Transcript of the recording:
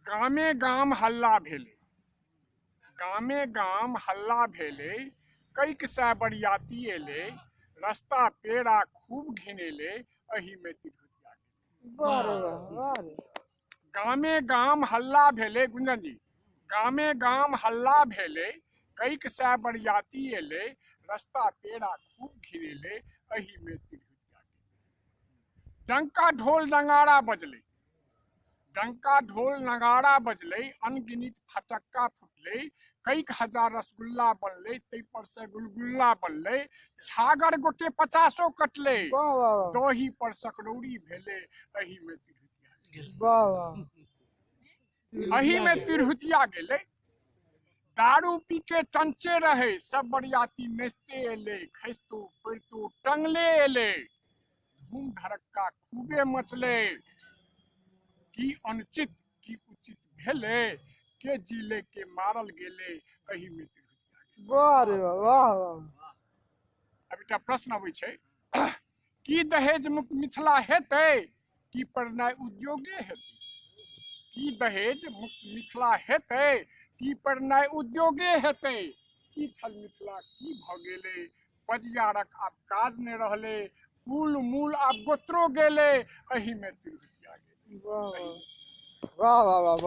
गामे गाम हल्ला भेलै, गामे गाम हल्ला भेलै, कैक सए बरियाती एलै, रस्ता पेड़ा खूब घिनेलै, एहिमे तिरहुतिया गेलै। वाह रे वाह, वाह रे। गामे गाम हल्ला भेलै गुंजन जी, गामे गाम हल्ला भेलै, कैक सए बरियाती एलै, रस्ता पेड़ा खूब घिनेलै, एहिमे तिरहुतिया गेलै। डंका ढोल नगाड़ा बजलै, डंका ढोल नगाड़ा बजलै, अनगिनित फटक्का फुटलै, कैक हजार रसगुल्ला बनलै, ताहि पर से गुलगुल्ला बनलै, छागर गोटे 50 कटलै, वाह वाह वाह। दही पर सकरौरी भेलै, एहिमे तिरहुतिया गेलै। वाह वाह। एहिमे तिरहुतिया गेलै। दारू पी के टंचे रहै, सब बरियाती नचिते एलै, खसितो पड़ितो टंगले एलै, धूम धड़क्का खूबे मचलै, की अनुचित की उचित भेलै, के जीले के मारल गेलै, एहिमे तिरहुतिया गेलै। वाह रे वाह, वाह वाह। अब एकटा प्रश्न अबै छै, की दहेज मुक्त मिथिला हेतै की पढ़नाइ उद्योगे हेतै? की दहेज मुक्त मिथिला हेतै की पढ़नाइ उद्योगे हेतै? की छल मिथिला की भऽ गेलै? पजियारक आब काज नहि रहलै, कुल मूल आब गोत्रो गेलै, एहिमे तिरहुतिया गेलै। वाह वाह वाह वाह वाह।